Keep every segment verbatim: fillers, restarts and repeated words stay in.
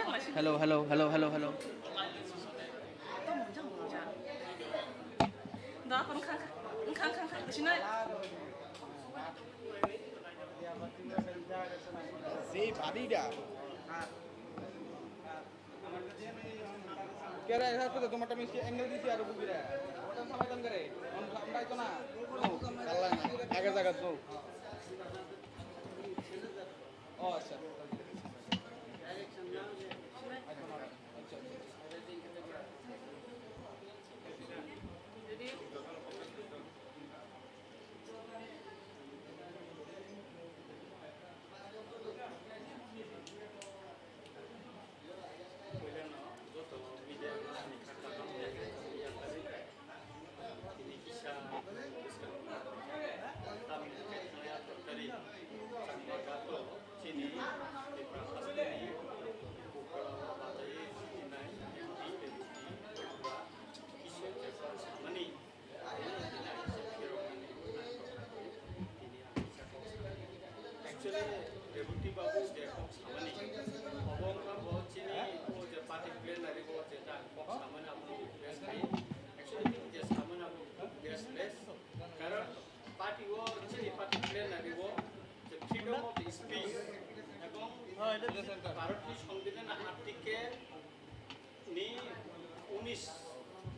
Hello, hello, hello, hello, hello. Sei badi da. Kera esa pura tomar también si angle dice algo que mira. Otra sabe tan kare. Hum, hum, hum, hum. Kalla na. Agar jaga to. Oh, acha. Tini kisa bwskang tamni khe thangya tongthari changma jato chini Tripura hasteni bukhara o bachai sinai M P, M P Tripura kisa jesa samani tini ang kisa kok sanai. Actually, Reboti Babu je kok samani, obo wngkha bo chini o je party plenary o je ta kok samani abo request khai. Actually, tini je samani abo request less. Karon party o chini party plenary o je freedom of speech ebong Bharat ni Songbidan article ni unis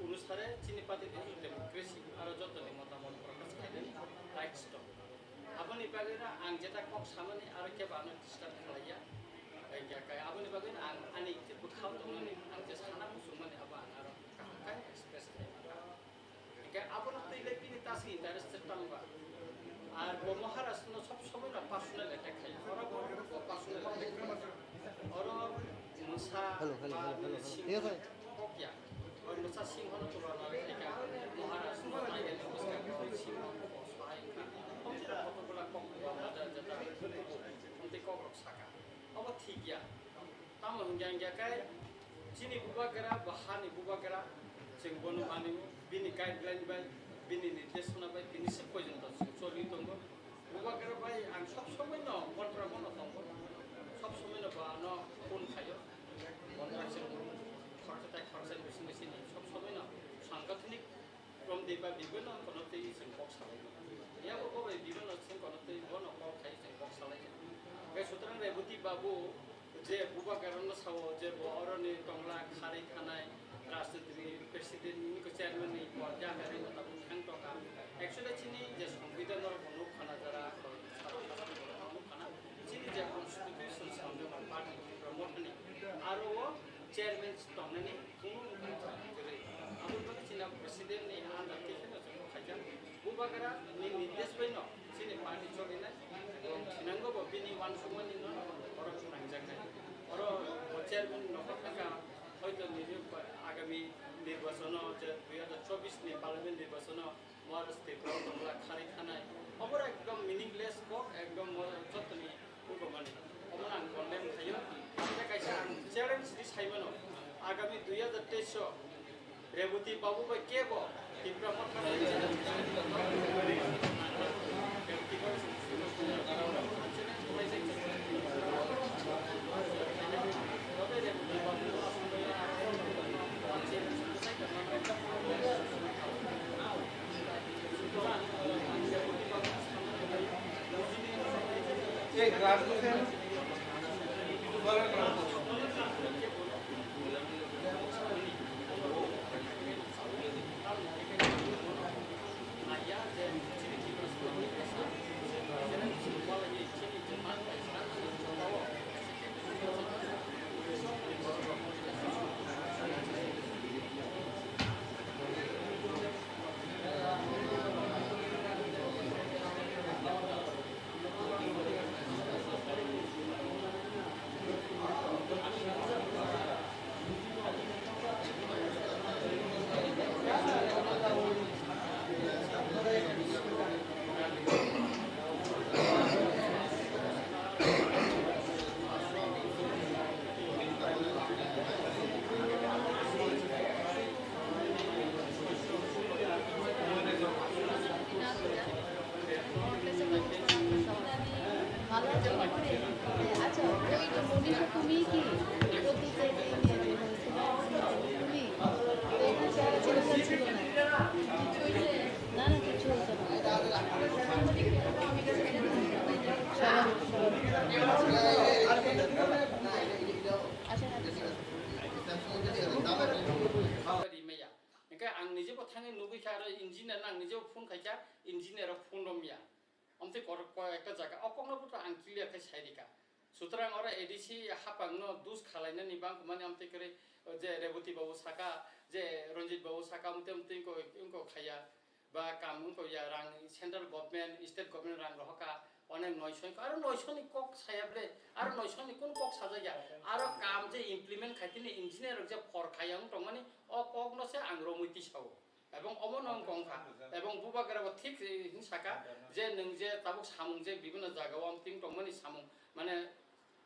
onusare chini party ni democracy aro jotoni motamot prokash khainani rights tong. Aboni bagwi no ang jeta kok samani aro kebo ano disturb khlaiya. Aboni bagwi no ang ani je bwkhao tongnani ang je sana muchungmani abo ang aro kaham khe express khlai mano. Hingke abono twi le bini ta se interested tang ba. Ar bo Maharaj no sob somoi no personal attack khai. Oro bo, bo personal attack khai. Oro mwsa Hello, hello, hello, hello, hello. Singh Yes, sir. Kokya. Oro mwsa Singh no tula na khai ka. Maharaj no tai le mwsa Singh ko sahai ka. Kom se ko to bula kok ba da da da. Kom te kok rok saka. Obo thik ya. Tamo hingya hingya khe chini bubagra bo hani bubagra, chwng bono mani, bini guideline bai, bini nirdeshona bai tini se porjonto chwng choli tongo. Bubagra bai ang sob somoi no kontra bono tongo, sob somoi no bo ano phone khaio, kontra chwng khoroksa tai khoroksa bising bising sob somoi no sangathanik From deba bibino kono tei chwng kok salai mano. Yabo bo bai bibino chwng kono tei bono kok khai chwng kok salai mano. Hwnkhe sutrang Reboti Babu je bubagrano sao je bo oroni tongla kharwi thanai rajniti ni president ni ko chairman ni porja kari no tabuk thang tongkha. Actually chini je songbidan no nuk khana jara nuk khana chini je constitution samjak party promote ni aro o chairman tongnani Kunu wngkha kwrwi. Aboni bagwi chini president ni under khe kheno chwng khaijak. Bubagra ni nirdesh bai no chini party cholinai. Thinango bo bini uansukmani no oro chwng nangjaknai. Oro bo chairman nokha thangkha, hoito nini agami nirbachano je dui hazar chobbish ni parliament nirbachano Maharaj Tripura tongla kharwi thanai. Obo ekdom meaningless kok, ekdom mo-, jotoni hukumani. Obo ang condemn khaio. Tei kaisa ang challenge ri saimano. Agami dui hazar teis o Reboti Babu bai kebo Tripura Motha ni Reboti Babu Kha aro engineer no ang nijebo phone khaikha, engineer rok phone romya. Amtwi kor-, ko-, ekta jaga, o kokno bo to ang clear khe sai rikha. Sutrang oro A D C hapang no dus khalainani bang mani amtwi kwrwi, o je Reboti babu saka, je Ranjit babu saka, amtwi amtwi ko, ko khaya. Ba kam wngkha ya rang central government, state government rang rohorkha, onek noisho wngkha, aro noisho ni kok saya bre, aro noisho ni kun kok sajak ya, aro kam je implement khai tini engineer rok je phor khaya wng tongmani, o kok no se ang romwi tisao, ebong omo no wng kong kha, ebong bubagra bo thik, eh, hin saka, je nwng je tabuk samung je bibhinno jaga o amtwing tongmani samung, mane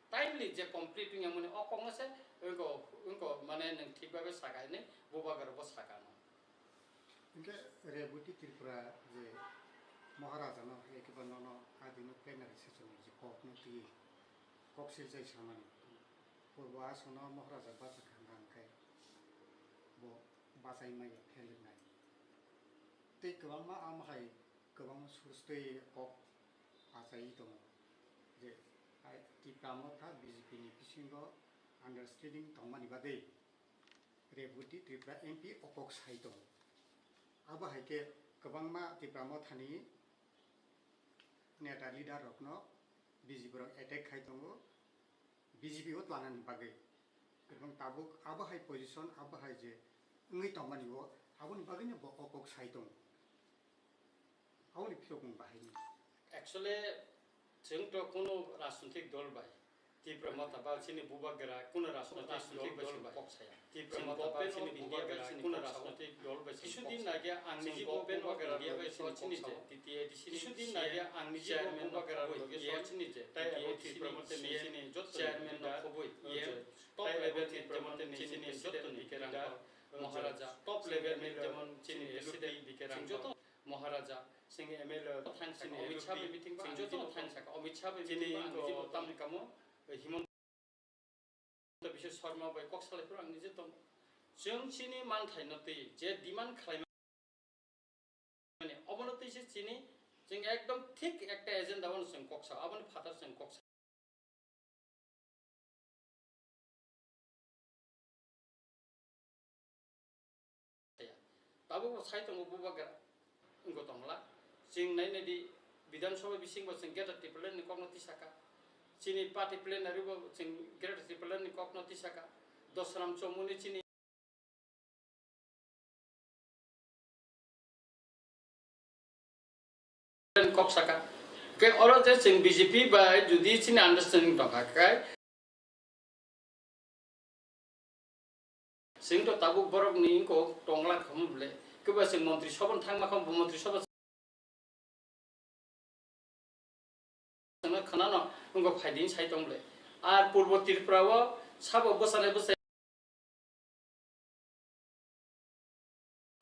timely je complete wngya mani, o kok no se wngko, wngko, mane nwng thik babe saka hinwi bubagra bo saka no. Hingke Reboti Tripura je Maharaja no ekiba nono adino plenary session ni je kok no twi kok siljai samani. Purbo aswkno Maharaja bachakha hingkha hingkhe bo bachai maya phelik nai. Tei kwbangma amo hai kwbangma source twi kok achai tongo je hai Tipra Motha B J P ni bisingo understanding tongmani bagwi. Reboti Tripura M P o kok sai tongo. Abo hai khe kwbangma Tipra Mothani neta leader rokno B J P rok attack khai tongo, B J P o tlanani bagwi. Ebong tabuk abo hai position, abo hai je wngwi tongmani o, aboni bagwino bo o kok sai tongo. Aboni phiyokmung bahai ni. Actually, chwng to kuno rajnitik dol bai, Tipra Motha ba chini bubagra kuno rajnitik dol bai kok saya. Tipra Motha ba chini bubagra kuno rajnitik dol bai. Kisu din age ang niji bo bubagra loge chini je T T A D C ni kisu din age ang niji bo bubagra loge chini je tai abo Tipra Motha ni chini jot chairman no khoboi top level ni jemon chini jot ni leader Maharaja, top level ni jemon chini president joto Maharaja, chini M L A, thang saka Amit Shah bai meeting ba, chini joto thang saka Amit Shah bai meeting ba, ang niji bo tamni kamo, eh, Himanta Biswa Sarma bai kok salai phuru ang niji tong. Chwng chini manthai no twi je demand khlai mani, obono twi se chini, chwng ekdom thik ekta agenda o chwng kok sa, aboni phatar chwng kok sa. Tabuk bo sai tongo bubagra wngwi tongla. Chwng nai nai di Bidhan Sabha bising bo chwng Greater Tipraland ni kokno tisaka. Chini party plenary bo chwng Greater Tipraland ni kokno tisaka. Dosram Chomuni chini kok saka. Ke oro je chwng B J P bai jodi chini understanding tongkha khe, chwng to tabuk borok ni wngkok tongla khamu bole. Kebo chwng montri sobon thangma khamu montri sobo Khwnano wngkha phaidi sai tong bole. Ar Purbo Tripura o sabo bwsani bwsai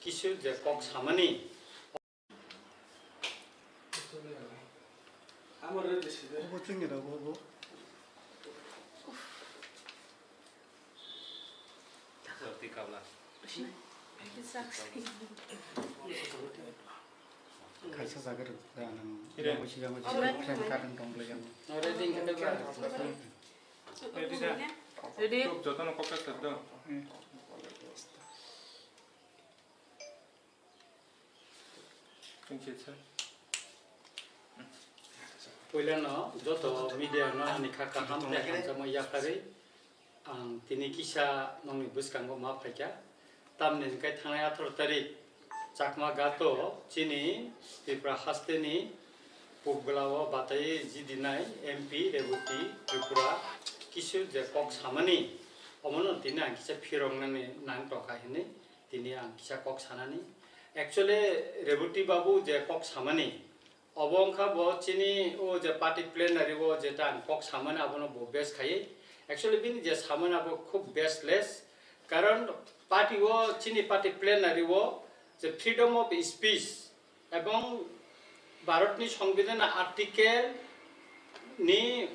kisu je kok samani. Obo chwngni rok obo. Kaisa jaga rwk da nang. Ire. Yang usi yang usi frame cutting tong bwlai yang. Ready? Jotono kok kha sir do. Hmm. Puilano joto media no ani kha kaham tei hamjakma yapharwi ang tini kisa nokni bwskango ma phaikha. Tamni hwnkhe thangnai atharo tarik Chakma Ghat o chini Tripura hasteni Pubgla o batai jidinai M P Reboti Tripura kisu je kok samani omono tini ang kisa phiroknani nang tongkha hinwi tini ang kisa kok sanani. Actually, Reboti babu je kok samani, obo wngkha bo chini o je party plenary o jeta ang kok samani abono bo base khaiwi. Actually, bini je samani abo khub baseless. Karon party o, chini party plenary o je freedom of speech ebong Bharatni Songbidan article ni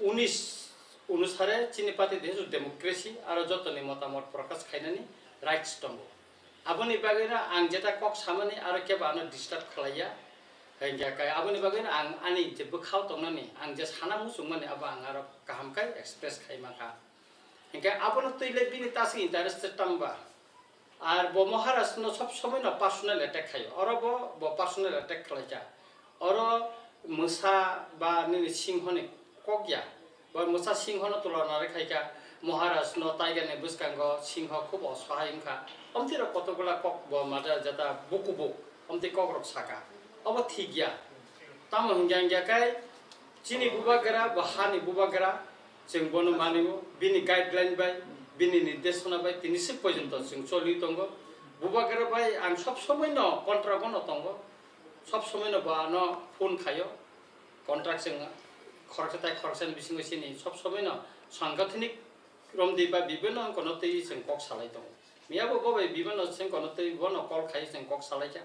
unis onusare chini party desh democracy aro jotoni motamot prokash khainani rights tongo. Aboni bagwino ang jeta kok samani aro kebo ano disturb khlaiya. Hingkhe kai aboni bagwino ang ani je bwkhao tongnani, ang je sana muchungmani abo ang aro kaham khe express khai mankha. Hingkhe abono twi le bini tasing interested tangba? Ar bo Maharaj no sob somoi no personal attack khaio. Oro bo, bo personal attack khlaikha. Oro mwsa ba nini singho ni kok ya. Bo mwsa singho no tulona rwkhaikha. Maharaj no tiger ni bwskango singho khub osahai wngkha. Omtwi rok kotokgola kok bo mada jata buku buk. Omtwi kok rok saka. Obo thik ya. Tamo hingya hingya kai chini bubagra bo hani bubagra. Chwng bono manio, bini guideline bai, bini nirdeshona bai tini swk porjonto chwng choliwi tongo. Bubagra bai ang sob somoi no contract o no tongo, sob somoi no bo ano phone khaio, contract chwng khoroksa tai khoroksa ni bisingo chini sob somoi no sangathanik romdi ba bibino wngkha no twi chwng kok salai tongo. Miyabo bo bai bibino chwng kono twi bono call khai chwng kok salai kha.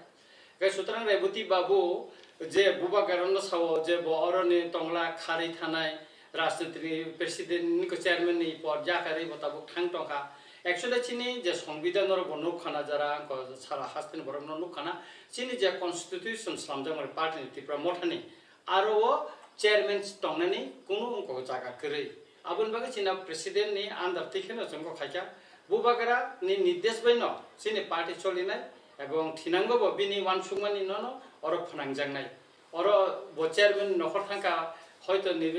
Khe sutrang Reboti Babu je bubagra no sao je bo oroni tongla kharwi thanai rajniti ni president ni ko chairman ni pod yakarwi bo tabuk thang tongkha. Actually chini je songbidan oro bo nukkhana jara angko sara hasteni borok no nukkhana chini je constitution slamjakmani party ni Tipra Motha ni aro o chairman tongnani kunu wngkha jaga kwrwi. Aboni bagwi chini president ni under twi kheno chwng kok khaikha. Bubagra ni nirdesh bai no chini party cholinai ebong thinango bo bini uansukmani no no oro phnangjaknai. Oro bo chairman nokhor thangkha, hoito nini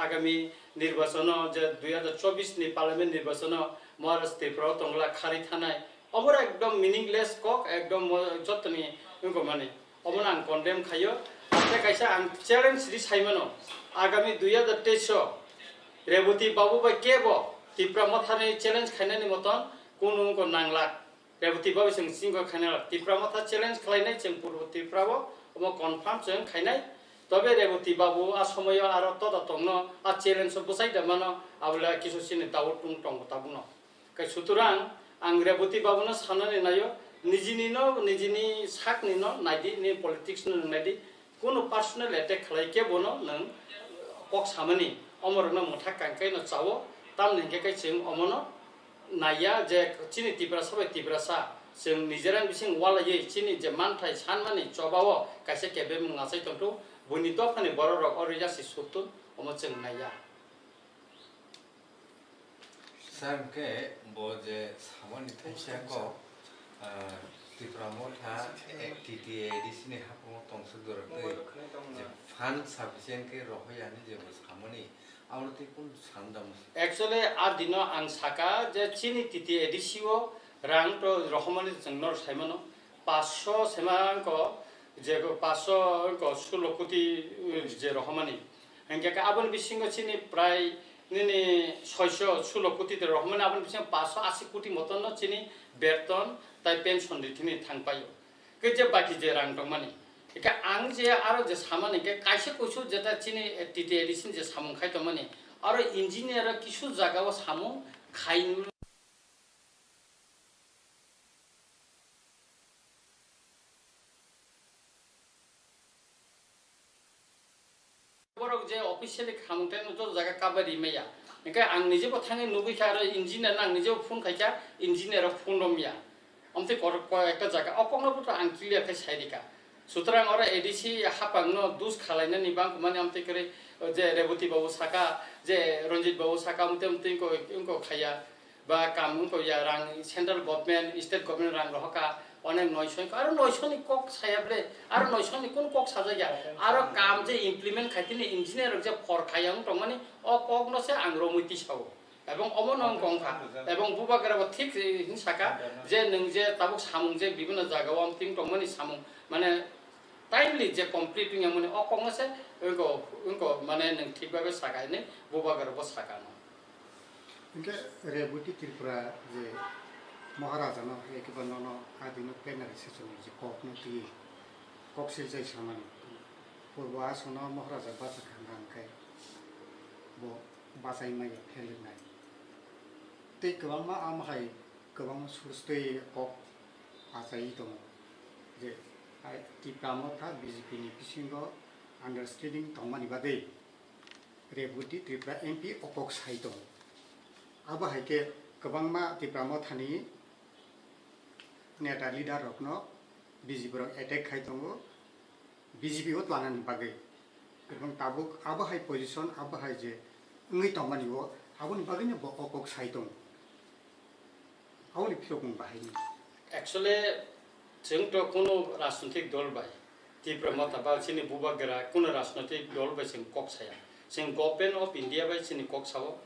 agami nirbachano je dui hazar chobbish ni parliament nirbachano Maharaj Tripura o tongla kharwi thanai. Obo ekdom meaningless kok, ekdom mo-, jottoni wngkha mani. Omono ang condemn khaio. Tei kaisa ang challenge ri saimano, agami dui hazar teis o Reboti Babu bai kebo Tipra Mothani challenge khainani moton kunu wngkha nanglak. Reboti Babu chwng singkho khainai Tipra Motha challenge khlainai chwng Purbo Tripura o, omo confirm chwng khainai. Tobe Reboti Babu a somoyo aro toda tongno, a challenge o bwsai da mano, abole kisu chini doubt tung tongo tabukno. Khe sutrang ang Reboti Babuno sanani naio, nijini no, nijini sakni no naidi, ni politics no nwng naidi, kunu personal attack khlai khe bono nwng kok samani, omorokno mwthak kangkhe no chao, tamni hwnkhe khe chwng omono naiya je chini Tiprasa bai Tiprasa chwng nijerani bising walaiwi chini je manthai sanmani chobao kaisa kebeng mwng achai tongthung, buini dophani bororok oro yasi suktun, omo chwng naiya. Sir, hwnkhe bo je samani thaisa kok, ah, Tipra Motha, eh, T T A D C ni haphungo tongsuk jora twi je fund sufficient khe rohoi ani je bo samani, abo twi kun sanda musi? Actually, a dino ang saka je chini T T A D C o rang to rohomani chwng nor saimano, paanch sho sema wngkha, je paanch sho wngkha sullo koti, uh, je rohormani. Hingke khe aboni bisingo chini prai nini soi sho sullo koti de rohormani, aboni bisingo paanch sho asi koti moton no chini berton tai pension ri thini thang paio. Khe je baki je rang tongmani. Hingke ang je aro je samani khe kaisa kuisu jeta chini T T A D C ni je samung khai tongmani. Aro engineer o kisu jaga o samung khai Borok je officially khamung tei no joto jaga kabai ri maya. Hingke ang nije bo thangwi nugwi kha aro engineer no ang nije bo phone khai kha, engineer rok phone rom ya. Amtwi kor-, ko ekta jaga o kokno bo to ang clear khe sai rikha. Sutrang oro A D C hapang no dus khalainani bang kumani amtwi kwrwi je Reboti babu saka, je Ranjit babu saka amtwi amtwi ko, ko khaya. Ba kam wngkha ya rang central government, state government rang rohorkha, onek noisho wngkha, aro noisho ni kok saya ble, aro noisho ni kun kok sajak ya, aro kam je implement khai tini engineer rok je phor khaya wng tongmani, o kok no se ang romwi tisao. Ebong omo no wngkha wngkha, ebong bubagra bo thik, eh, hin saka, je nwng je tabuk samung je bibhinno jaga o amtwi wng tongmani samung, mane timely je complete wngya mani, o kok no se wngkha, wngkha mane nwng thik babe saka hinwi bubagra bo saka no. Hingke Reboti Tripura je Maharaja no hai khe bo nono adino plenary session ni je kok no twi kok silchai samani. Purbo aswk no Maharaja bachak kha hingkha hingkhe bo bachai maya phelik nai. Tei kwbangma amo hai kwbangma source twi kok achai tongo je hai Tipra Motha B J P ni bisingo understanding tongmani bagwi Reboti Tripura M P o kok sai tongo. Abo hai khe kwbangma Tipra Mothani neta leader rokno B J P rok attack khai tongo, B J P o tlanani bagwi. Ebong tabuk abo hai position, abo hai je wngwi tongmani o, aboni bagwino bo o kok sai tongo. Aboni phiyokmung bahai ni. Actually, chwng to kuno rajnotik dol bai, Tipra Motha ba chini bubagra kuno rajnotik dol bai chwng kok saya. Chwng Government of India bai chini kok sao.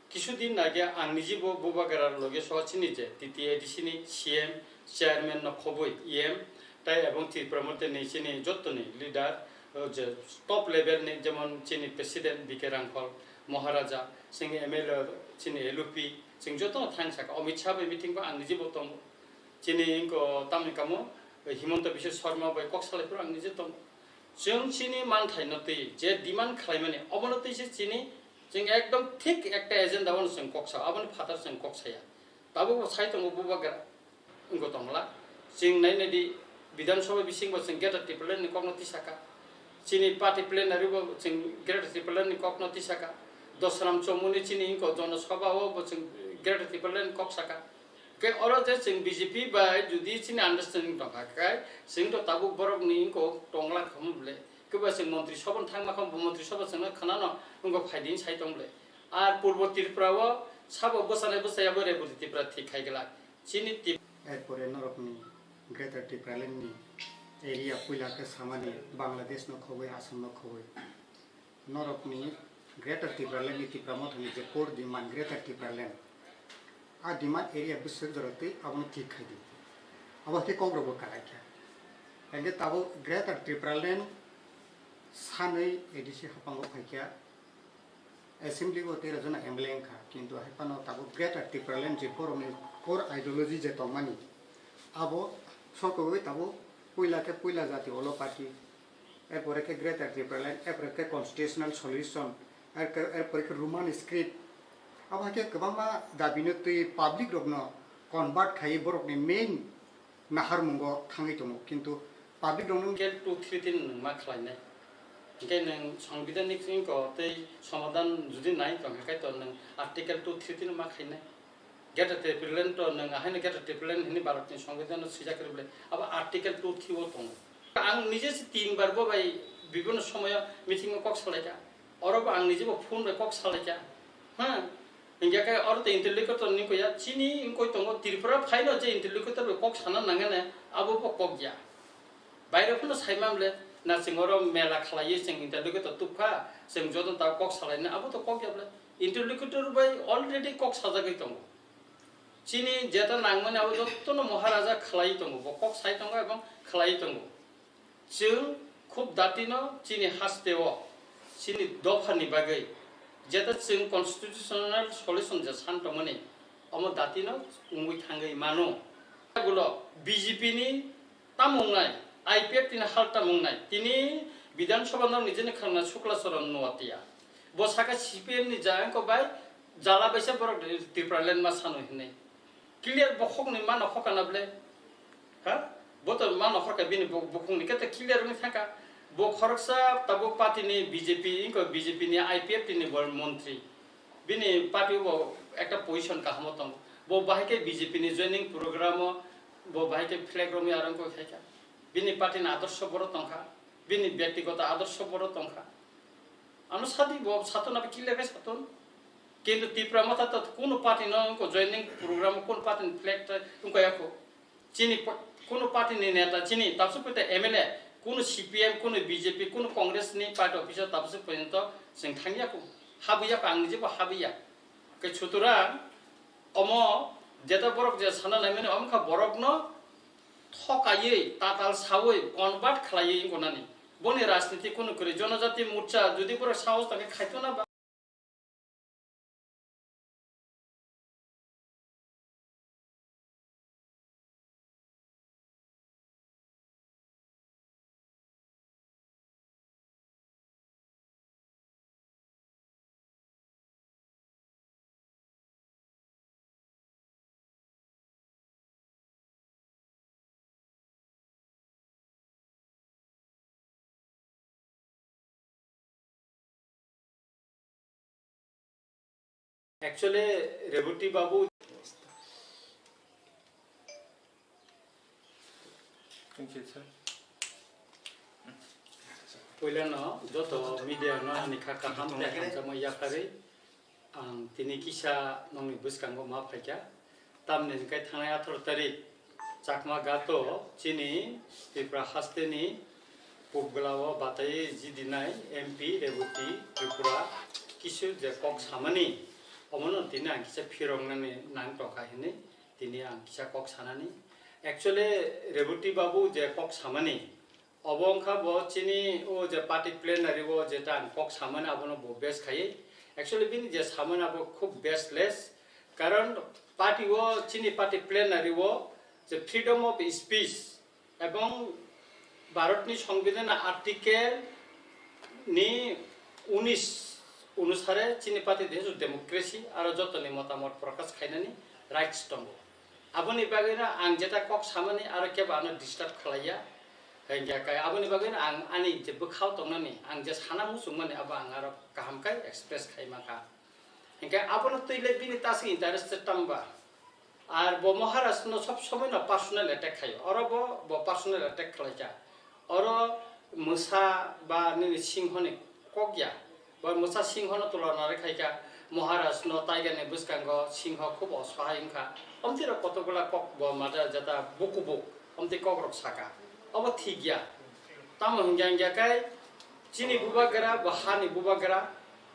Kisu din age ang niji bo bubagra loge so chini je T T A D C ni C M, chairman no khoboi E M, tai ebong Tipra Motha ni chini jottoni leader, o je top level ni jemon chini president B K Rangkhol, Maharaja, chini M L A, chini L U P, chwng jotono thang saka. Amit Shah bai meeting bo ang niji bo tongo. Chini ingko tamni kamo Himanta Biswa Sarma bai kok salai phuru ang niji tongo. Chwng chini manthai no twi je demand khlaimani obono twi se chini chwng ekdom thik ekta agenda ono chwng kok sa, aboni phatar chwng kok saya. Tabuk bo sai tongo bubagra. Wngkha tongla. Chwng nai nai di, Bidhan Sabha bising bo chwng Greater Tipraland ni kokno tisaka. Chini party plenary bo chwng Greater Tipraland ni kokno tisaka. Dosram Chomuni chini wngkha Jana Sabha o bo chwng Greater Tipraland ni kok saka. Khe oro je chwng B J P bai jodi chini understanding tongkha khe chwng to tabuk borok ni wngkha tongla khamu ble. Khe ba chwng Montri Sabha thangma khamu Montri Sabha chwngno khwnano wngkha phaidi sai tong ble. Ar Purbo Tripura o sabo bwsanai bwsaya bo Reboti Tripura thik khai glak. Chini tip- Erpore norokni Greater Tipraland ni area puila khe samani Bangladesh no khoboi, Assam no khoboi. Norokni Greater Tipraland ni Tipra Mothani je core demand Greater Tipraland, a demand area bwswk jora twi abono thik khai di. Abo khe kok rok bo kwlai kha. Hingke tabuk Greater Tipraland sanwi A D C haphango phai kha. Assembly o tera jona M L A wngkha, kintu hai phano tabuk Greater Tipraland je borokni core ideology je tongmani, abo sokogwi tabuk puila khe puila jati olo party, erpore khe Greater Tipraland, erpore khe constitutional solution, erke-, erpore khe Roman script, abo hai khe kwbangma dabino twi public rokno convert khaiwi borokni main naharmungo thangwi tongo, kintu public rokno Article two three three nwng ma khlainai. Hinkhe nwng Songbidanni wngkha tei somadhan jodi nai tongkha khe to nwng Article two three three no ma khainai. Greater Tipraland to nwng ahaino Greater Tipraland hwnwi Bharatni Songbidanno swijak kwrwi bwle abo Article two three o tongo. Ang nije se tin bar bo bai bibhinno somoyo meeting o kok salaikha. Oro bo ang nije bo phone bai kok salaikha. Ha? Hingkhe khe oro to interlocutor ni koya chini wngkoi tongo Tripura phaino je interlocutor bai kok sana nangani abo bo kok ya. Baire phano saimam le na chwng oro mela khlaiwi chwng interlocutor tubkha, chwng joto ta kok salaina abo to kok ya bwle. Interlocutor bai already kok sajagwi tongo. Chini jeta nangmani abo jotono Maharaja khlai tongo, bo kok sai tongo ebong khlai tongo. Chwng khub datino chini hasteo chini dophani bagwi jeta chwng constitutional solution je san tongmani omo datino wngwi thangwi mano. Gulo B J P ni tamo wngnai, I P F T ni hal tamo wngnai, tini Bidhan Sabha no nijeni khwrwngna Shukla Charan Noatia. Bo saka C P M ni jayangko bai jala baisa borok Tipraland ma sano hinwi. Clear bokhokni ma nokhorkha na ble? Ha? Bo to ma nokhorkha bini bo-, bokhokni khe to clear wngwi thangkha. Bo khoroksa tabuk party ni B J P, wngkha B J P ni I P F T ni bo montri. Bini party bo ekta position kahamo tongo. Bo bahai khe B J P ni joining program o bo bahai khe flag romwi arongkho khaikha. Bini party ni adorsho boro tongkha. Bini byaktigoto adorsho boro tongkha. Ano sadi bo saton abo clear khe saton. Kintu Tipra Motha to kuno party no wngkha joining program o kuno party ni flag ta wngkha yakho. Chini pa-, kuno party ni neta chini tabswk pete M L A kuno C P M kuno B J P kuno Congress ni party office o tabswk porjonto chwng thangya ko. Habwi yakho ang nije bo habwi ya. Khe sutorang omo jeta borok je sana naimani omkha borokno thokaiwi, tatal sawi, convert khlaiwi wngkha nani. Boni rajniti kunu kwrwi. Jonojati Morcha jodi borok sahos tangkhe khaito na ba? Actually, Reboti babu. Thank you, sir. Puilano joto media no ani kha kaham tei hamjakma yapharwi ang tini kisa nongni bwskango ma phaikha. Tamni hwnkhe thangnai atharo tarik Chakma gato chini Tripura hasteni pubgla o batai jidinai M P Reboti Tripura kisu je kok samani, omono tini ang kisa phiroknani nang tongkha hinwi tini ang kisa kok sanani. Actually, Reboti babu je kok samani, obo wngkha bo chini o je party plenary o jeta ang kok samani abono bo base khaiwi. Actually, bini je samani abo khub baseless. Karon party o, chini party plenary o je freedom of speech ebong Bharatni Songbidhan article ni unis onusare chini party desh democracy aro jotoni motamot prokash khainani rights tongo. Aboni bagwino ang jeta kok samani aro kebo ano disturb khlaiya. Hingkhe kai aboni bagwino ang ani je bwkhao tongnani, ang je sana muchungmani abo ang aro kaham khe express khai mankha. Hingkhe abono twi le bini tasik interested tamba. Ar bo Maharaj no sob somoi no personal attack khaio. Oro bo, bo personal attack khlaikha. Oro mwsa ba nini singho ni kok ya. Bo mwsa singho no tulona rwkhaikha. Maharaj no tiger ni bwskango singho khub osahai wngkha. Omtwi rok kotokgola kok bo mada jata buku buk. Omtwi kok rok saka. Obo thik ya. Tamo hingya hingya kai chini bubagra bo hani bubagra.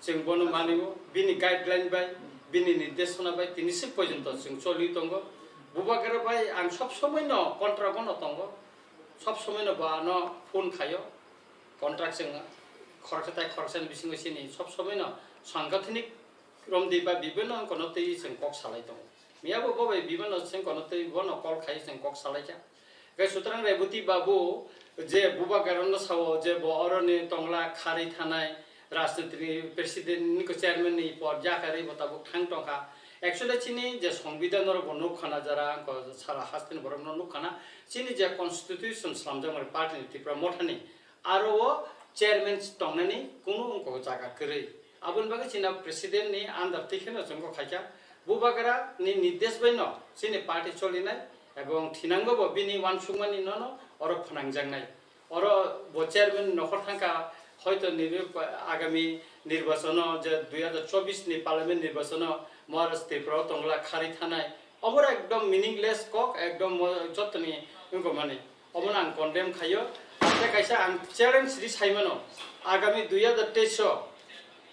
Chwng bono manio, bini guideline bai, bini nirdeshona bai tini swk porjonto chwng choli tongo. Bubagra bai ang sob somoi no contract o no tongo, sob somoi no bo ano phone khaio, contract chwng khoroksa tai khoroksa ni bisingo chini sob somoi no sangathanik romdi ba bibino wngkha no twi chwng kok salai tongo. Miyabo bo bai bibino chwng kono twi bono call khai chwng kok salai kha. Hwnkhe sutrang Reboti babu je bubagrano sao je bo oroni tongla kharwi thanai rajnitini president ni chairman ni pod yakarwi bo tabuk thang tongkha. Actually chini je songbidhan oro bo nukha na jara wngkha sara hasteni borok no nukha na chini je constitution slamjakmani party ni Tipra Motha ni aro o chairman tongnani kunu wngkha jaga kwrwi. Aboni bagwi chini president ni under twi kheno chwng kok khaikha. Bubagra ni nirdesh bai no chini party cholinai ebong thinango bo bini uansukmani no no oro phwnangjaknai. Oro bo chairman nokhor thangkha, hoito nini agami nirbachano je dui hazar chobbish ni parliament nirbachano Maharaj Tripura o tongla kharwi thanai. Obo ekdom meaningless kok, ekdom mo-, jotoni wngkha mani. Obono ang condemn khaio. Tei kaisa ang challenge ri saimano, agami dui hazar teis o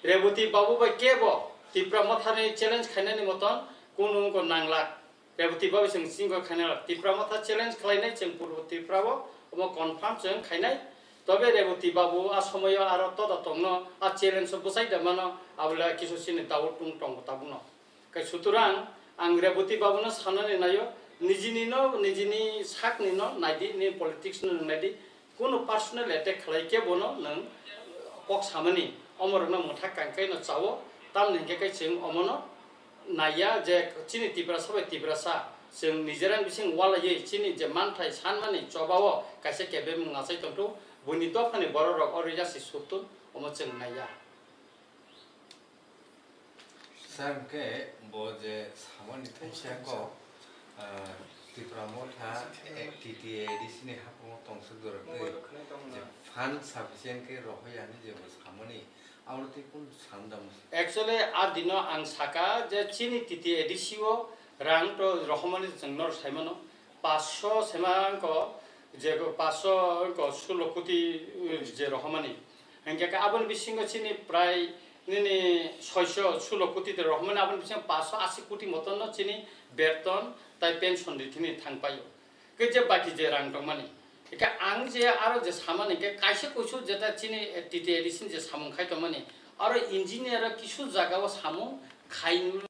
Reboti babu bai kebo Tipra Mothani challenge khainani moton kunu wngkha nanglak. Reboti babu chwng chingko khainai, Tipra Motha challenge khlainai chwng Purbo Tripura o, omo confirm chwng khainai. Tobe Reboti babu a somoyo aro toda tongno, a challenge o bwsai da mano, abole kisu chini doubt wng tongo tabukno. Kai sutrang ang Reboti babuno sanani naio, nijini no, nijini sakni no naidi, ni politics no nwng naidi, kunu personal attack khlai khe bono nwng kok samani, omorokno mwthak kangkhe no chao, tamni hwnkhe kai chwng omono naiya je chini Tiprasa bai Tiprasa chwng nijera bising walaiwi chini je manthai sanmani chobao kaisa kebemung achai tongthu, buini dophani bororok oro yasi sutun, omo chwng naiya. Sir, hwnkhe bo je samani thaisa kok, ah, Tipra Motha, eh, T T A A D C ni haphangno tongsuk jora twi je fund sufficient khe rohoi ani je bo samani, abo twi kunu sanda musi? Actually, a dino ang saka je chini T T A A D C o rang to rohomani chwng nor saimano, paanch sho sema wngkha, je paanch sho wngkha sullo koti, uh, je rohormani. Hingkhe khe aboni bisingo chini prai nini soi sho sullo koti de rohormani, aboni bisingo paanch sho asi koti motonno chini beton tai pension ri thini thangpaio. Khe je baki je rang tongmani. Hingkhe ang je aro je samani khe kaisa kuisu jeta chini T T A A D C ni je samung khai tongmani, aro engineer o kisu jaga o samung khai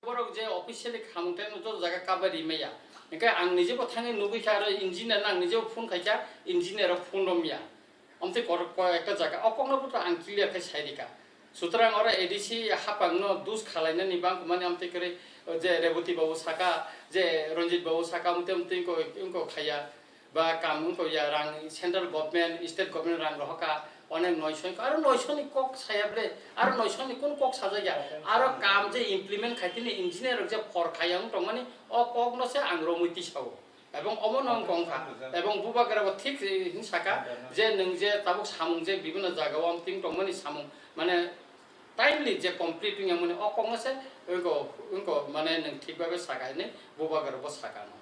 Borok je officially khamung tei no joto jaga kabai ri maya. Hingkhe ang nije bo thangwi nugwi kha aro engineer no ang nije bo phone khai kha, engineer rok phone rom ya. Amtwi kor-, ko-, ekta jaga o kokno bo to ang clear khai sai rikha. Sutrang oro A D C haphang no dus khalainani bang mani amtwi kwrwi je Reboti babu saka, je Ranjit babu saka amtwi amtwi wngko, wngko khaya. Ba kam wngkha ya rang central government, state government rang rohorkha, onek noisho wngkha, aro noisho ni kok saya ble, aro noisho ni kun kok sajak ya, aro kam je implement khai tini engineer rok je phor khaya wng tongmani, o kok no se ang romwi tisao. Ebong omo no wng kong kha, ebong bubagra bo thik, eh, hin saka je nwng je tabuk samung je bibhinno jaga o amting tongmani samung, mane, timely je complete wngya mani o kok no se wngko, wngko mane nwng thik babe saka hinwi bubagra bo saka no.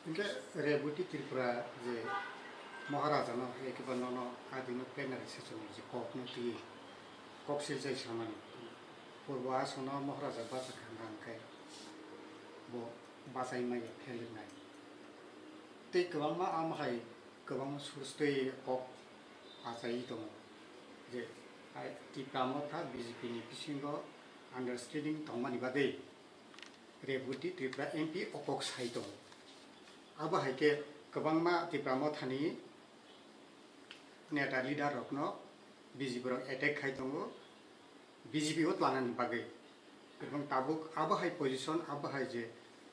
Hingke Reboti Tripura je Maharaja no ekiba nono adino plenary session ni je kok no twi kok siljai samani purbo aswk no Maharaja bachakha hingkhe bo bachai maya phelenai. Tei kwbangma amo hai kwbangma source tei kok achaiwi tongo je hai Tipra Motha B J P ni bisingo understanding tongmani bagwi Reboti Tripura M P o kok sai tongo. Abo hai khe kwbangma Tipra Mothani neta leader rokno B J P rok attack khai tongo, B J P o tlanani bagwi. Ebong tabuk abo hai position, abo hai je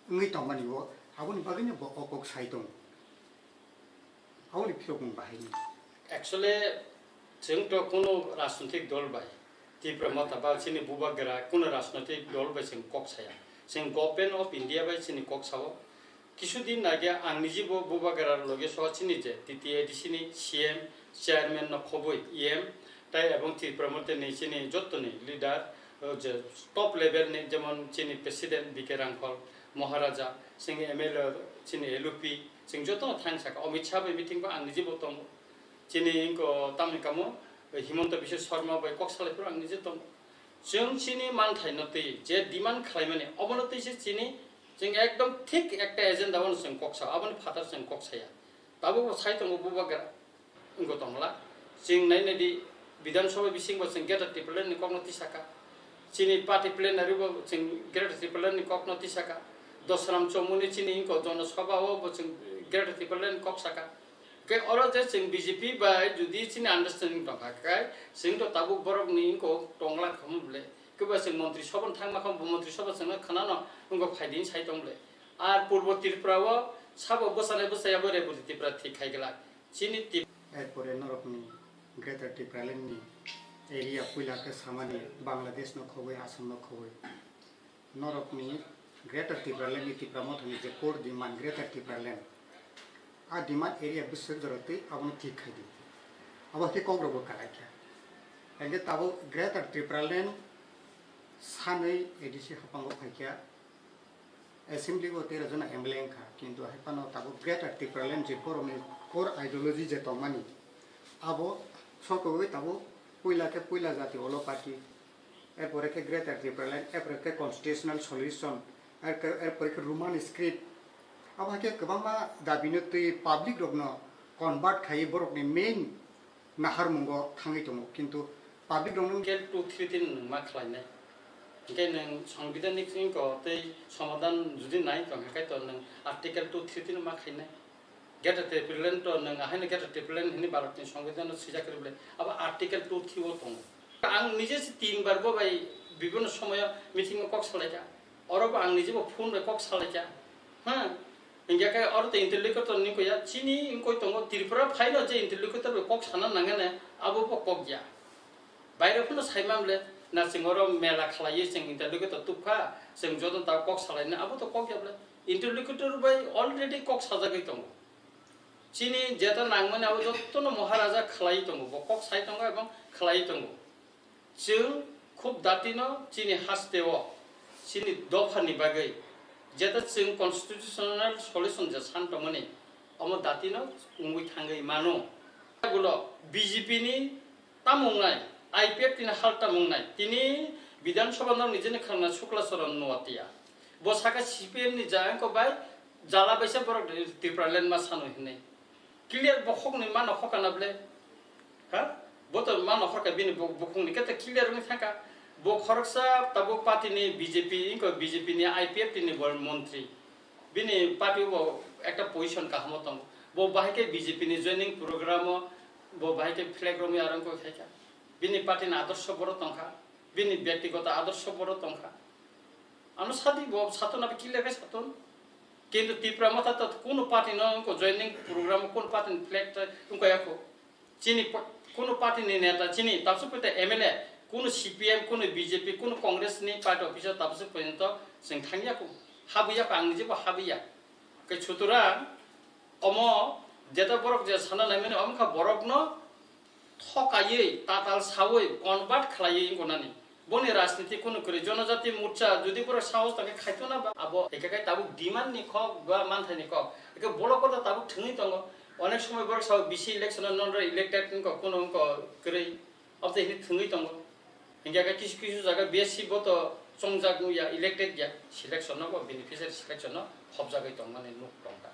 wngwi tongmani o, aboni bagwino bo o kok sai tongo. Aboni phirok wng bahai ni. Actually, chwng to kuno rajnitik dol bai, Tipra Motha ba chini bubagra kuno rajnitik dol bai chwng kok saya. Chwng Government of India bai chini kok sao. Kisu din age ang niji bo bubagra loge soa chini je T T A D C ni C M, chairman no khoboi E M, tai ebong Tipra Motha ni chini jottoni leader, o je top level ni jemon chini president B K Rangkhol, Maharaja, chini M L A, chini L O P, chwng joto no thang saka. Amit Shah bai meeting bo ang niji bo tongo. Chini wngko tamni kamo Himanta Biswa Sarma bai kok salai phuru ang niji tongo. Chwng chini manthai no twi je demand khlaimani obono twi se chini chwng ekdom thik ekta agenda o no chwng kok sao, aboni phatar chwng kok saya. Tabuk bo sai tongo bubagra wngko tongla. Chwng nai nai di Bidhan Sabha bising bo chwng Greater Tipraland ni kok no tisaka. Chini party plenary bo chwng Greater Tipraland ni kok no tisaka. Dosram Chomuni chini wngko Jana Sabha o bo chwng Greater Tipraland ni kok saka. Khe oro je chwng B J P bai jodi chini understanding tongkha, khe chwng to tabuk borok ni wngko tongla khamu ble. Khe ba chwng Montri Sabha thangma khamu, Montri Sabha chwngno khwnano wngko phaidi sai tong ble. Ar Purbo Tripura o sabo bwsanai bwsai abo Reboti Tripura thik khai glak. Chini tip- Erpore norokni Greater Tipraland ni area puila khe samani Bangladesh no khoboi, Assam no khoboi. Norokni Greater Tipraland ni Tipra Mothani je core demand Greater Tipraland, a demand area bwswk jora twi abono thik khai di. Abo khe kok rok bo kwlai kha. Hingkhe tabuk Greater Tipraland sanwi A D C haphango phai kha. Assembly o tera jona M L A wngkha, kintu hai phano tabuk Greater Tipraland je borokni core ideology je tongmani, abo sokogwi tabuk puila khe puila jati olo party, erpore khe Greater Tipraland, erpore khe constitutional solution, er-, erpore khe Roman script. Abo hai khe kwbangma dabi no twi public rokno convert khaiwi borokni main naharmungo thangwi tongo, kintu public rokno Article two three three nwng ma khlainai. Hingke nwng Songbidan ni singko tei somadan judi nai tong khe to nwng Article two three three no ma khlainai. Greater Tipraland to nwng ahaino Greater Tipraland hwnwi Bharat ni Songbidan no swijak khe bole abo Article two three o tongo. Ang nije se tin bar bo bai bibhinno somoyo meeting o kok salaikha. Oro bo ang nije bo phone bai kok salaikha. Ha? Hingke khe oro tei interlocutor ni koya chini wngkoi tongo Tripura phaino je interlocutor bai kok sana nangane abo bo kok ya. Baire phano saimang le na chwng oro mela khlaiwi chwng interlocutor tubkha, chwng joto ta kok salaina abo to kok ya bole. Interlocutor bai already kok sajagwi tongo. Chini jeta nangmani abo jottono Maharaja khlai tongo, bo kok sai tongo ebong khlai tongo. Chwng khub datino chini hasteo chini dophani bagwi jeta chwng constitutional solution je san tongmani omo datino wngwi thangwi mano. Gulo B J P ni tamo wngnai, I P F T ni hal tamo wngnai, tini Bidhan Sabha no nijeni khwrwngna Shukla Charan Noatia. Bo saka C P M ni jayangko bai jala baisa borok Tipraland ma sano hinwi. Clear bokhokni ma nokhorkha na ble? Ha? Bo to ma nokhorkha bini bo-, bokhokni khe to clear wngwi thangkha. Bo khoroksa tabuk party ni B J P, inko B J P ni I P F T ni bo montri. Bini party bo ekta position kahamo tongo. Bo bahai khe B J P ni joining program o bo bahai khe flag romwi arang koi khaikha. Bini party ni adorsho boro tongkha. Bini byaktigoto adorsho boro tongkha. Ano sadi bo sato na clear khe sato. Kintu Tipra Motha to kuno party no ko joining program kuno party ni flag ta wngkha yakho. Chini pa-, kuno party ni neta chini tabswk pete M L A kuno C P M kuno B J P kuno Congress ni party officer tabswk pete to chwng thangya ko. Habuya ko ang nije bo habuya. Khe sutorang omo jeta borok je sana naimani, omo kha borokno thokaiwi, tatal sawi, convert khlaiwi wngkha nani. Boni rajniti kunu kwrwi, Jonojati Morcha jodi borok sahos tangkhe khaito na ba, abo eka khe tabuk demand ni kok ba manthai ni kok. Eka borok kotor tabuk thwngwi tongo. Onek somoi borok sao B C election o non elected wngkha, kunu wngkha kwrwi. Abo tei hini thwngwi tongo. Hinkhe khe kisu kisu jaga B S C bo to chongjak ya, elected ya, selection no bo beneficiary selection no khopjagwi tongmani nuk tongkha.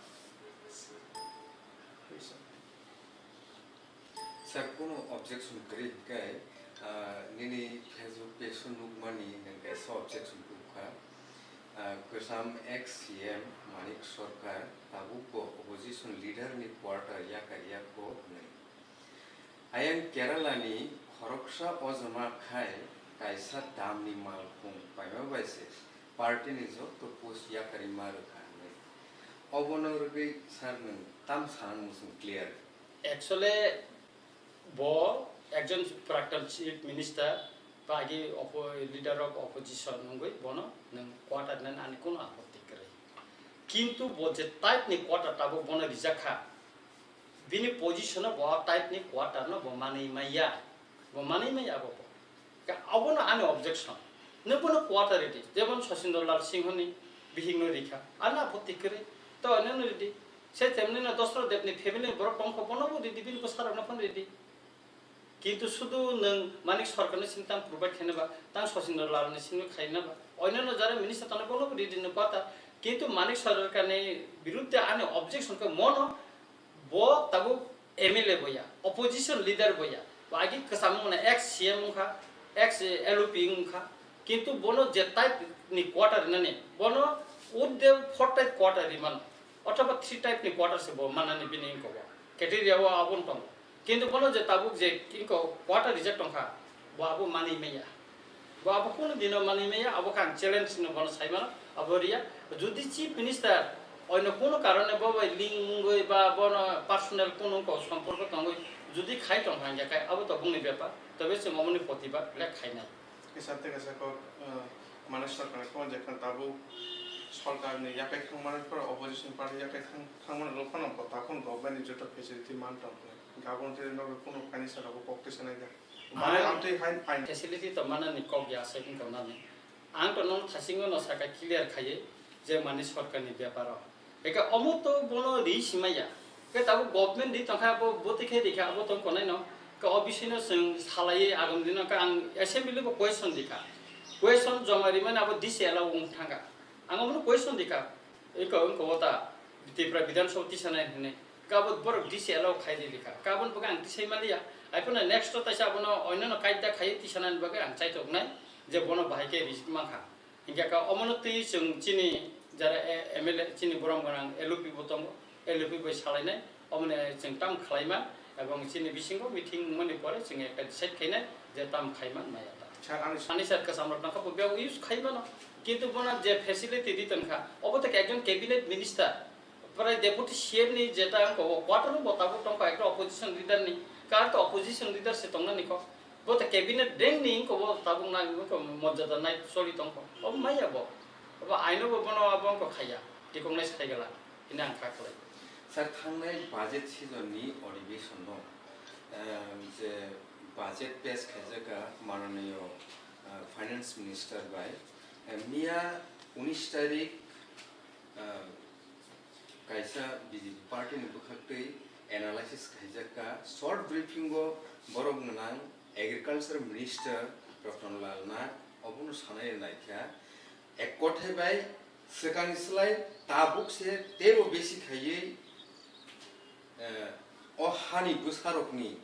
Sir, kunu objection kwrwi hinkhe, ah, nini Facebook page o nukmani nwng kaisa objection tubukha. Ah, kwcham ex C M Manik Sarkar tabuk bo opposition leader ni quarter yakarya kho hwnwi. Ayang Kerala ni khoroksa ojama khai kaisa dam ni malkhung paima bai se party ni joto post yakarwi ma rwkha hwnwi. Obono rwgwi sir nwng tam sanang muchung clear? Actually, bo ekjon prakton chief minister ba agi oppo-, leader of opposition wngwi bono nwng quarter nani ani kunu apotti kwrwi. Kintu bo je type ni quarter tabuk bono rijak kha, bini position o bo a type ni quarter no bo manwi maya, bo manwi maya abo bo. Ka-, abono ani objection. Nwng bono quarter ridi, jemon Sachindra Lal Singh ni bihik no rikha, ani apotti kwrwi, to ani no ridi. Se temni no Dasarath Deb ni family ni borok tongkha, bono bo ridi, bini bwsarok no phano ridi. Kintu sudu nwng Manik Sarkar ni simi tang provide khaina ba, tang Sachindra Lal ni simi khaina ba, onno jara minister tangna bono bo ridi no quarter. Kintu Manik Sarkar ni birudde ani objection khe mono, bo tabuk M L A boya, opposition leader boya, bo agi kwcham wngna ex C M wngkha, ex L O P wngkha, kintu bono je type ni quarter rinani, bono with the four type quarter rimano, othoba three type ni quarter se bo manani bini wngkha bo. Criteria o aboni tongo. Kintu bono je tabuk je wngkha quarter rijak tongkha, bo abo manwi maya. Bo abo kunu dino manwi maya, abo khe ang challenge hino bono sai mano, abo riya. Jodi chief minister oino kunu karone bo bai link wngwi ba bono personal kunu ko somporko tongwi jodi khai tongkha hingya khe abo to bongni bepar, tobe chwng omoni protibad le khainai. Kisa tei kisa kok, eh, Manik Sarkar ni kok je khan tabuk sorkar ni yakai thangmani pore opposition party yakai thang, thangmani rok phano bo takhon government ni joto facility man tong khe. Gabon tei nok kunu kainwi saka bo kok twi sanai da. Mane Ang amtwi hain, hain. Facility to manani kok ya se wngkha nani. Ang to nong thasingo no saka clear khaiwi je mani sorkar ni beparo. Eke omo to bono ri simaya. Ke tabuk government ri tongkha bo boti khe rikha abo tong konai no. Ke o bisino chwng salaiwi agam dino ke ang assembly bo question rikha. Question joma rimani abo D C allow wng thangkha. Ang omono question rikha. Eko wngkha ota Tripura Bidhan Sabha tisanai hwnwi. Kabo borok D C allow khai di rikha. Kabon bagwi ang tisai maliya. Ai phano next o taisa abono oinano kaida khai tisanani bagwi ang chaitok nai je bono bahai khe rijik mankha. Hinkhe ka omono twi chwng chini jara, e, M L A chini borom gwnang L O P bo tongo. L O P bai salainai. Omoni chwng tam khlaima ebong chini bisingo meeting wngmani pore chwng ekta decide khainai je tam khaiman maya ta. Sir, ani Ani sir kwcham rok tangkha bo biyang use khaimano. Kintu bono je facility di tongkha, obo to ekjon cabinet minister. Pore deputy C M ni jeta wngkha o quarter bo tabuk tongkha ekta opposition leader ni. Kar to opposition leader se tongnani kok. Bo to cabinet rank ni wngkha bo tabuk nai wngkha mojada nai soli tongkha. Obo maya bo. Obo aino bo bono abo wngkha khaya. Recognize khaigala. Hini ang kha khlai. Sir, thangnai budget season ni odhibeshon no, em, je budget pass khaijak mananiyo, eh, finance minister bai, em, miya unis tarik, eh, kaisa B J P party ni bwkhaktwi analysis khaijak ka, short briefing o borok gwnang agriculture minister Ratan Lal Nath obono sanai naikha, ek kothai bai swkangni slai tabuk se teibo besi khaiwi, eh, o hani bwsarokni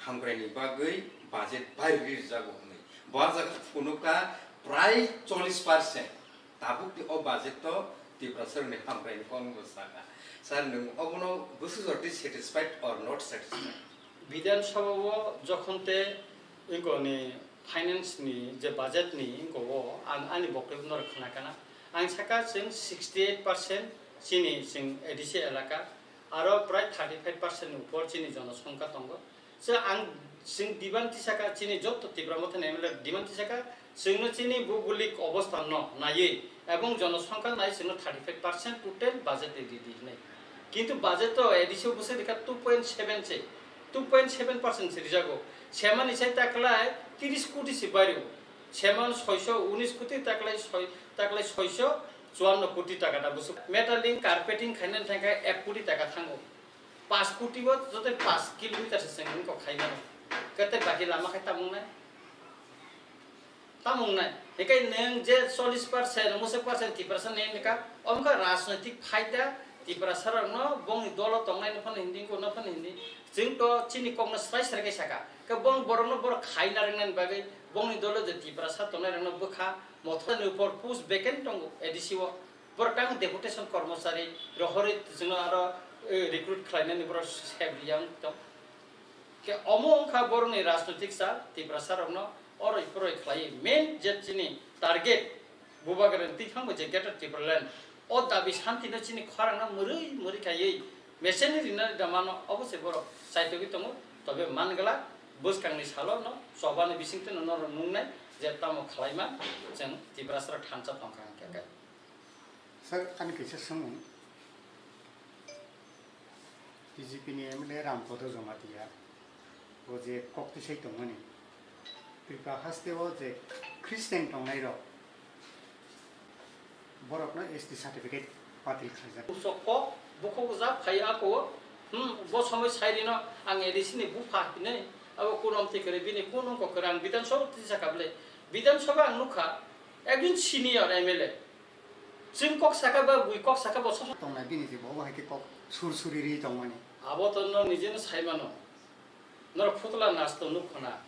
hamkraini bagwi budget bai rijak hwnwi. Bo ah jaga phunukha prai chollish percent. Tabukni o budget to Tiprasarokni hamkraini kokno sakha. Sir, nwng obono bwswk jora twi satisfied or not satisfied? Bidhan Sabha o jokhon te ingkoni finance ni je budget ni ingko o ang ani boktobyo no khna kana. Ang saka chwng sixty eight percent chini chwng A D C elaka, aro prai thirty five percent ni upor chini jonosongkha tongo. Chwng ang chwng demand tisaka chini joto Tipra Motha ni M L A demand tisaka chwngno chini bhougolik obostha no naiwi Ebong jonosongkha nai chwngno thirty five percent total budget ready hinwi. Kintu budget to A D C o bwswk rikha two point seven se, two point seven percent se rijago. Semani sai taklai tiris koti se bario. Seman soiso unis koti taklai soi, taklai soiso chuanno koti taka ta bwswk. Metaling carpeting khainani thangkha ek koti taka thango. Paanch koti bo joto paanch kilometer se chwng wngkha khaimano. Kete baki lama khai tamung nai? Tamung nai. Hikai nwng je chollish percent, mwswk percent Tiprasa nai wngkha, omkha rajnoitik phaida Tiprasa rokno bongni dolo tongnai no phano hindi, no phano hindi. Chwng to chini kokno srai srai khe saka. Khe bong borokno borok khaina rwngnani bagwi bongni dolo je Tiprasa tongnai rokno bwkha mothani upor post vacant tongo A D C o. Borok tang deputation kormochari rohorwi chwngno aro, eh, recruit khlainani borok sep riyang tong. Khe omo wngkha borokni rajnoitik sal Tiprasa rokno oroi poroi khlaiwi main je chini target Bubagrani twiphangbo je Greater Tipraland o dabi santino chini khorangno mwrwi mwrwi khaiwi mecheni rina rida mano obo se borok chaitogwi tongo. Tobe man glak bwskangni salo no chobani bisingtwi no norok nungnai je tamo khlaima chwng Tiprasa rok thansa tongkha hwnkhe. Sir, ani kaisa swngmung. B J P ni M L A Rampada Jamatia, o je kok tisai tongmani, Tripura haste o je Christian tongnai rok, borok no S T certificate batil khlaijak. Usok kok, bukhuk jak phai ako, hmm, bo somoi sai rino ang A D C ni bupha hinwi, abo kunom tikere bini kun wngkha kwrang Bidhan Sabha tisa kable, Bidhan Sabha ang nukha, ekjon senior M L A. Chwng kok saka ba bui kok saka bo sosa. Tongnai bini je bo, bo hai khe kok sur suri ri tongmani. Abo to no nijeno sai mano. Norok phutla nas to nuk khna.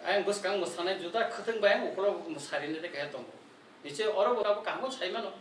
Ayang bwskang mwsanai juda khwthwng bai ang ukolog mwsari nai khe tongo. Niche oro bo abo kaham sai mano.